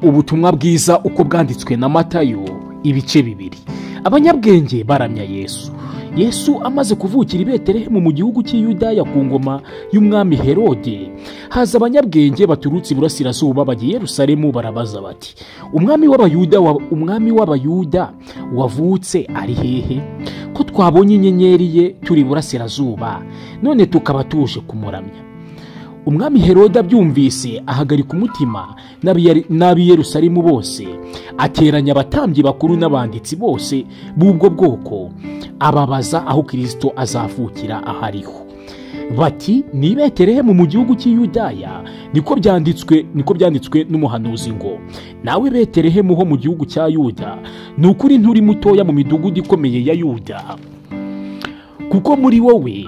Ubutumwa bwiza uko bwanditswe na Matayo ibice 2. Abanyabwenge baramya Yesu. Yesu amaze kuvukira i Betelehemu mu gihugu cy'Iyudaya ku ngoma y'umwami Herode, haza abanyabwenge baturutse iburasirazuba bagiye Yerusalemu barabaza bati: Umwami w'Abayuda wavutse ari hehe? Ko twabonye inyenyeri ye turi iburasirazuba, none tukaba tuje kumuramya. Umwami Herode abyumvise ahagarika umutima n'ab'i Yerusalemu bose, ateranya abatambyi bakuru n'abanditsi bose b'ubwo bwoko, ababaza aho Kristo azavukira ahariho. Bati: ni Betelehemu mu gihugu cy'Iyudaya, niko byanditswe n'umuhanuzi ngo: nawe Betelehemu ho mu gihugu cya Yuda, ni ukuri nturi mutoya mu midugudu ikomeye ya Yuda, kuko muri wowe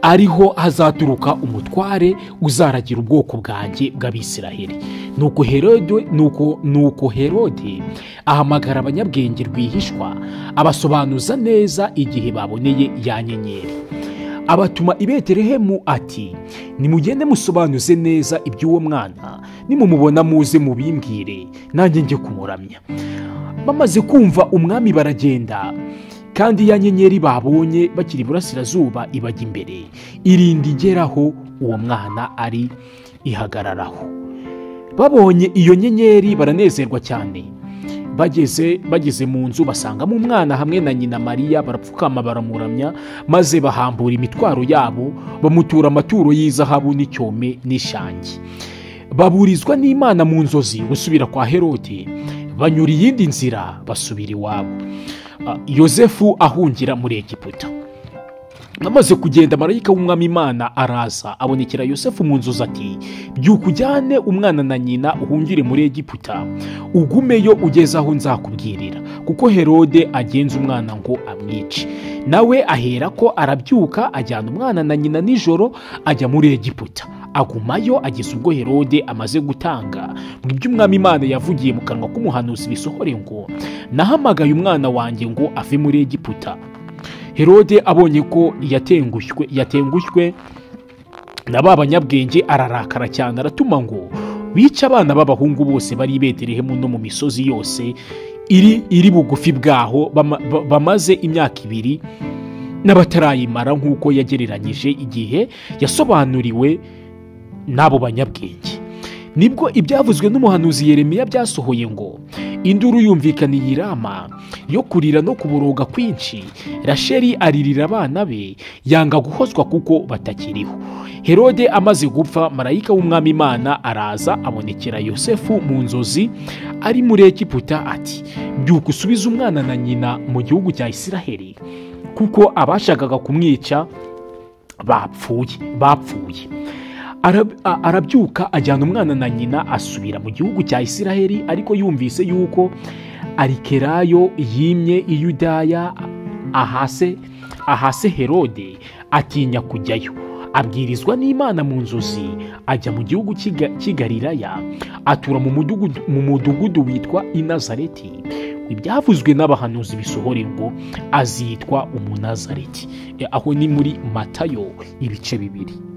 ariho hazaturuka umutware uzaragira ubwoko bwanjye bw'Abisiraheli. Nuko Herode ahamagara abanyabwenge rwihishwa, abasobanuza neza igihe baboneye ya nyenyeri. Abatuma i Betelehemu ati: nimugende musobanuze neza iby'uwo mwana, nimumubona muze mubimbwire, nanjye njye kumuramya. Bamaze kumva umwami baragenda, kandi ya nyenyeri babonye bakiri iburasirazuba ibajya imbere, irinda igeraho uwo mwana ari ihagararaho. Babonye iyo nyenyeri baranezerwa cyane. Bageze mu nzu basangamo umwana hamwe na nyina Mariya, barapfukama baramuramya, maze bahambura imitwaro yabo bamutura amaturo y'izahabu n'icyome n'ishangi. Baburizwa n'Imana mu nzozi gusubira kwa Herode, banyura iyindi nzira basubira iwabo. Yosefu ahungira muri Egiputa. Amaze kugenda, marayika w'umwami Imana araza abonekera Yosefu mu nzozi ati: byuka ujyane umwana na nyina uhungire muri Egiputa, ugumeyo ugeze aho nzakubwirira, kuko Herode agenza umwana ngo amwice. Nawe ahera ko arabyuka ajyana umwana na nyina nijoro ajya muri Egiputa, agumayo ageze ubwo Herode amaze gutanga ngo iby'umwami Imana yavugiye mu kanwa k'umuhanuzi bisohore ngo: nahamagaye umwana wanjye ngo ave muri Egiputa. Herode abonye ko yatengushywe na ba banyabwenge ararakara cyane, aratuma ngo bice abana b'abahungu bose bari i Betelehemu no mu misozi yose iri bugufi bwaho bamaze imyaka 2 n'abatarayimara, nk'uko yagereranyije igihe yasobanuriwe n'abo banyabwenge. Nibwo ibyavuzwe n'umuhanuzi Yeremiya byasohoye ngo: induru yumvikaniye i Rama yo kurira no kuboroga kwinshi, Rasheli aririra abana be, yanga guhozwa kuko batakiriho. Herode amaze gupfa, marayika w'umwami Imana araza abonekera Yosefu mu nzozi ari muri Egiputa ati: byuka usubize umwana na nyina mu gihugu cya Isiraheli, kuko abashakaga kumwica bapfuye. Arabyuka ajyana umwana na nyina asubira mu gihugu cya Isiraheli, ariko yumvise yuko Arikelayo yimye i Yudaya ahase Herode, atinya kujyayo. Abwirizwa n'Imana mu nzozi ajya mu gihugu cy'i Galilaya, atura mu mudugudu witwa i Nazareti. Ibyavuzwe n'abahanuzi bisohore ngo: azitwa Umunazareti. Aho ni muri Matayo ibice 2.